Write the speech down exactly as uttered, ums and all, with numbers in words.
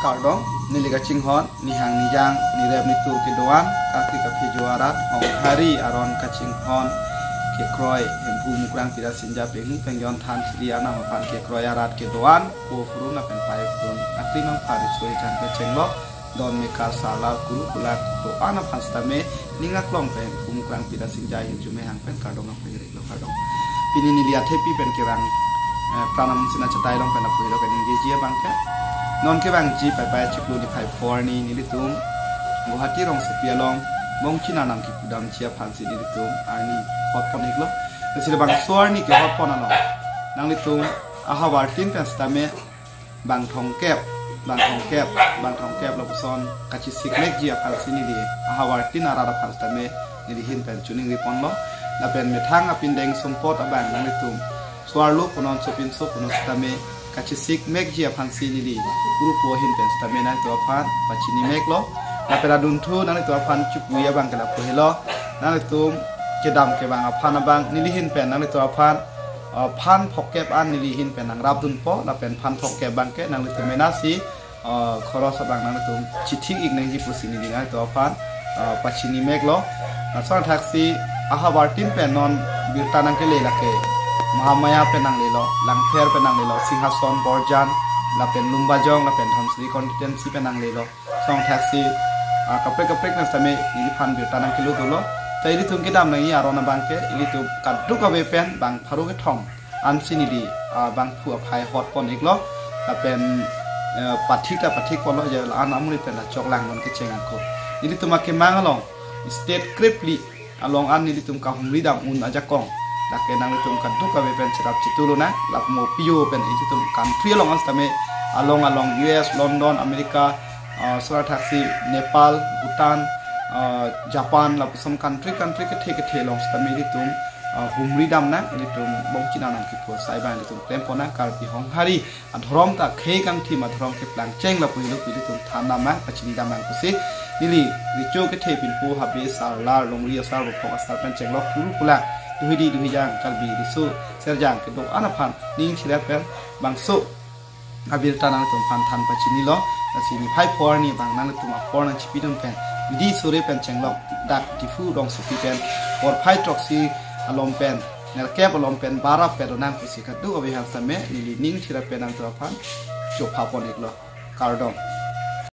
Kardom, neli kachinghon, nihang nijang, nirep nitur kedoan, Kartik Aphejo arat, Honghari aron kachinghon kekroi Hemphu Mukrang Pirasinja penghing pengjon than sidi anam aphan kekroi arat kedoan, po phurun lapen pai phurun, akli mang pari soi jan pechenglok, don mekar sala kuru kula kedoan aphan sitame, ning aklong pen Hemphu Mukrang Pirasinja hirjume hang pen kardom nang pengri lo kardom. Pini neli athepi pen kevang, eh, pranam sina chatai long pen apuhelo pen ningjeji abang ke. Non kevangji Paipai chiklo niphai pho arni nelitum Guwahati rongsopi along Bongchina Arnam kipudamji aphansi nelitum arni hot pon iklo. Lasi labangso arni kehot pon along nanglitum ahavartin pen sitame bang thomkep, bang thomkep, bang thomkep lapuson kachesik mekji aphansi neli ahavartin arat aphan sitame neli ahin pen choningri ponlo. Lapen methang apindeng sumpot abang nanglitum so-arlo punon sopinso punon sitame kachesik mekji aphansi neli kurupo ahin pen sitame nanglitum aphan pachini meklo. Lapen adunthu nanglitum aphan chepui abang ke lapu helo. Nanglitum kedam kevang aphan abang neli ahin pen nanglitum aphan, uh, phan phokep an neli ahin pen nangrapdunpo, lapen phan phokep abang ke nanglitum menasi, uh, khoros abang nanglitum chithik ik nangji pusi neli nanglitum aphan, uh, pachini meklo. Lason thaksi ahavartin pen non birta nangkele lake Mahamaya pen nanglelo, Langpher pen nanglelo, Singhason, Borjan, lapen Lumbajong, lapen Dhansiri constituency pen nanglelo. Song thaksi, ah, kaprek kaprek nang sitame neliphan birta nangkelo dolo. Ta ilitum kedam nangji aron abang ke, ilitum kadokave pen bang pharo kethom ansi neli, ah, bangphu aphai hot pon iklo. Lapen, eh, pathik ta pathik ponlo je la-an amuri pen la choklang non kecheng ako. Ilitum akemang along state krepli along an nelitum kahumri dam un ajakong. Lake nanglitum kadokave pen cherap chitulonang, lap mo piyo pen ilitum country along an sitame along along U S, London, America, ah, sora thaksi Nepal, Bhutan, ah, Japan, lapuson country country kethe kethe along sitame ilitum, ah, humri damnang, ilitum Bongchina Arnam kipu asai abang ilitum klem ponang. Karbi Honghari adhorom ta khei kangthim adhorom keplang cheng lapu helo pu ilitum than damnang, pachini damnang pusi neli recho kethe pinpo habe sarlar longri asar bophok asar pen chenglok kuru kula duhidi duhijang Karbi riso serjang kedoan aphan ning chirap pen bangso abirta nanglitum aphan than pachinilo. Lasi niphai pho arni abang nanglitum apor nangchipidun pen bidi sore pen chenglok dak Diphu rongsopi pen porphai throksi along pen nerkep along pen bara pedonang pusi kadokave aphan sitame neli ning chirap pen nanglitum aphan chopha pon iklo. Kardom.